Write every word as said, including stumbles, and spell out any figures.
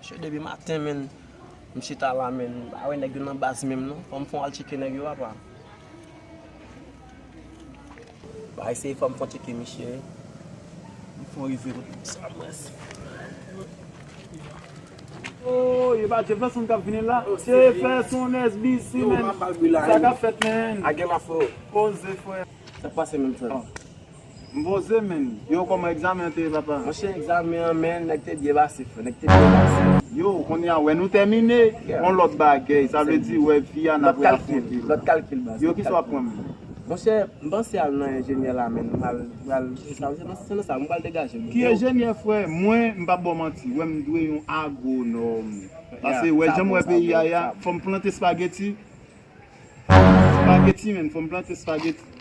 Che, depi maten, menn, m chita la, menn, m pa wè nèg yo nan baz menm, non. Fò m fè yon al tcheke nèg yo, papa. Ba eseye fò m fè yon tcheke, miche. M fè yon rive kote sa, mwen. Oh, e pa Jefferson k ap vini la? Jefferson S B C, menn. Sa k ap fèt, menn? A gen la, frè. Poze, frè. Sa k pase menm, frè? M poze, menn. Yo, kòman egzamen an te ye, papa? Monchè, egzamen an, menn, nèg te byen pase, frè. Nèg te byen pase. Yo, kounye a, wè nou tèmine. Yon lòt bagay, sa vle di, wè, fi a n ap afwonte. Lòt kalkil, baz. Yo, kisa w ap pran, menn? Monchè, m panse al nan enjenyè la, menn. M al, pral, se sa, se nan, se nan sa, m pral degaje m. Ki enjenyè, frè? Mwen, m p ap ba w manti. Wè, m dwe yon agwonòm. Pase, wè, jan m wè peyi a ye a, fò m plante espageti. Espageti, menn, fò m plante espageti.